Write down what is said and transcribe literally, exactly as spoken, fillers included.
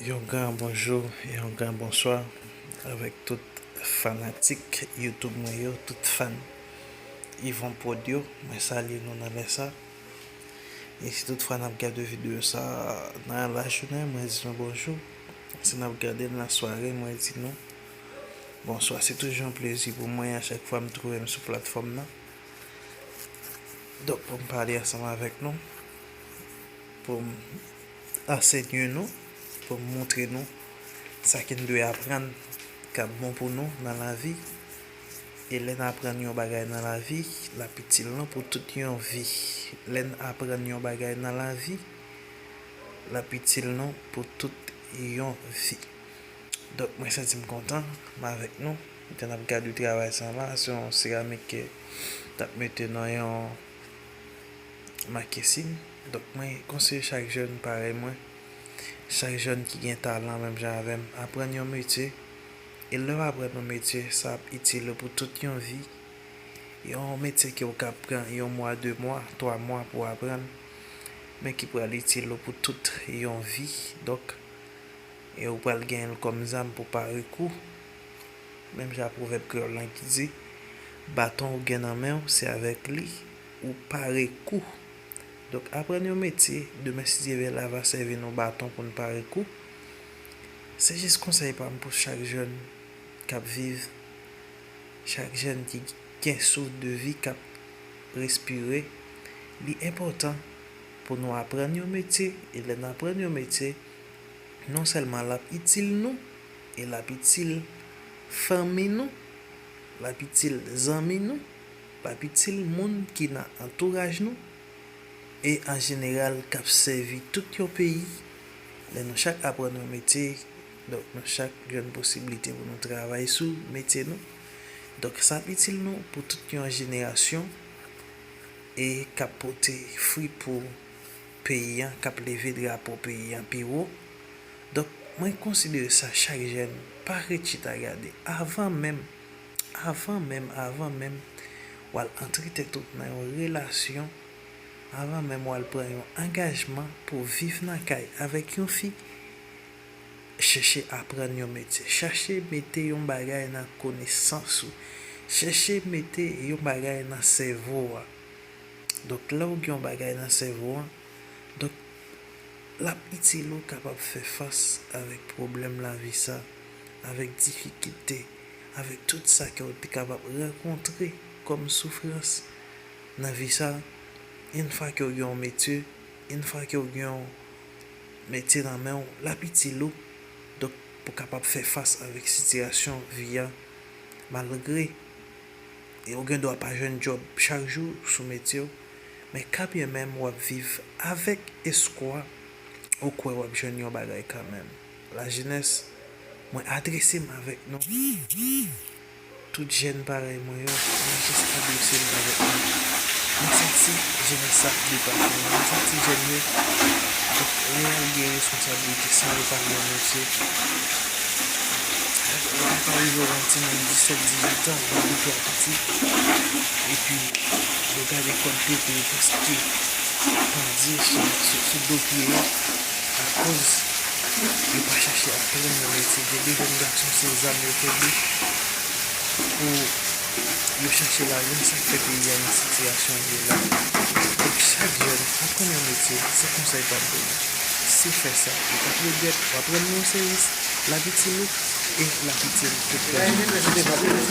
Yon gran bonjou, yon gran bonswa avèk tout fanatik YouTube mwen yo, tout fan Yvon Prod yo. Mwen salye nou nan lè sa. E si tout fwa n ap gade videyo sa nan lajounen, mwen di nou bonjou. Si n ap gade l nan sware, mwen di nou bonswa. Se toujou yon plezi pou mwen a chak fwa m twouve m sou platfòm nan. Donk, pou m pale ansanm avèk nou, pou m ansenye nou, pou m montre nou sa ke n dwe aprann k ap bon pou nou nan lavi. E lè n aprann yon bagay nan lavi, l ap itil nou pou tout yon vi. Lè n aprann yon bagay nan lavi, l ap itil nou pou tout yon vi. Donk, mwen santi m kontan, m avèk nou. Pandan n ap gade travay sa la, se yon seramik ke t ap mete nan yon makesin. Donk, mwen konseye chak jèn parèy mwen, chak jèn ki gen talan menm jan avè m, aprann yon metye. E lè w aprann yon metye, sa ap itil ou pou tout yon vi. Yon metye ke w ka pran yon mwa, de mwa, twa mwa pou w aprann, men ki pral itil ou pou tout yon vi. Donk, e ou pral genyen l kòm zam pou pare kou. Menm jan pwovèb kreyòl lan ki di, baton ou gen nan men w, se avèk li ou pare kou. Donk, aprann yon metye, demen, si Dye vle, la va sèvi nou baton pou n pare kou. Se jis konsèy pa m pou chak jèn k ap viv, chak jèn ki gen souf de vi k ap respire. Li enpòtan pou nou aprann yon metye, e lè n aprann yon metye, non sèlman l ap itil nou, e l ap itil fanmi nou, l ap itil zanmi nou, l ap itil moun ki nan antouraj nou, e an jeneral k ap sèvi tout yon peyi. Lè nou chak aprann yon metye, donk nou chak jwenn posiblite pou nou travay sou metye nou. Donk sa ap itil nou pou tout yon jenerasyon e k ap pote fwi pou peyi an, k ap leve drapo peyi an pi wo. Donk, mwen konsidere sa chak jèn, pa ret chita gade. Avan menm, avan menm, avan menm w al antre tèt ou nan yon relasyon, avan menm w al pran yon angajman pou w viv nan kay avèk yon fi, chèche aprann yon metye. Chache mete yon bagay nan konesans ou. Chèche mete yon bagay nan sèvo a. Donk, lè w gen yon bagay nan sèvo a, donk, l ap itil ou kapab fè fas avèk pwoblèm lavi sa, avèk difikilte, avèk tout sa ke w te kapab rankontre kòm soufrans nan vi sa. Yon fwa ke w gen yon metye, yon fwa ke w gen yon metye nan men w, l ap itil ou, donk, pou w kapab fè fas avèk sitiyasyon vi a, malgre e ou gen dwa pa jwenn djòb chak jou sou metye w, men kabyenmenm w ap viv avèk espwa, ou kwè w ap jwenn yon bagay kanmenm. Lajenès, mwen adrese m avèk nou. Tout jèn parèy mwen yo, mwen jis adrese m avèk nou. Mwen santi jenès sa ap depase mwen. Mwen santi jèn yo, donk, lè y al gen responsablite san yo pa gen yon metye, lè w pa rive w yon timoun disèt, dizuit an, w ap bouke apiti. Epi, yo gade kòd pete yo paske pandye sou, sou, sou do pye yo, akoz yo pa chache aprann yon metye. Gen de jèn gason, se zam yo kenbe pou yo chache lajan, sa k fè peyi a nan sitiyasyon l ye la. Donk, chak jèn, aprann yon metye, se konsèy pa m pou nou. Si w fè sa, ou p ap regrèt, w ap rann nou yon sèvis, l ap itil ou, e l ap itil tout pèsòn.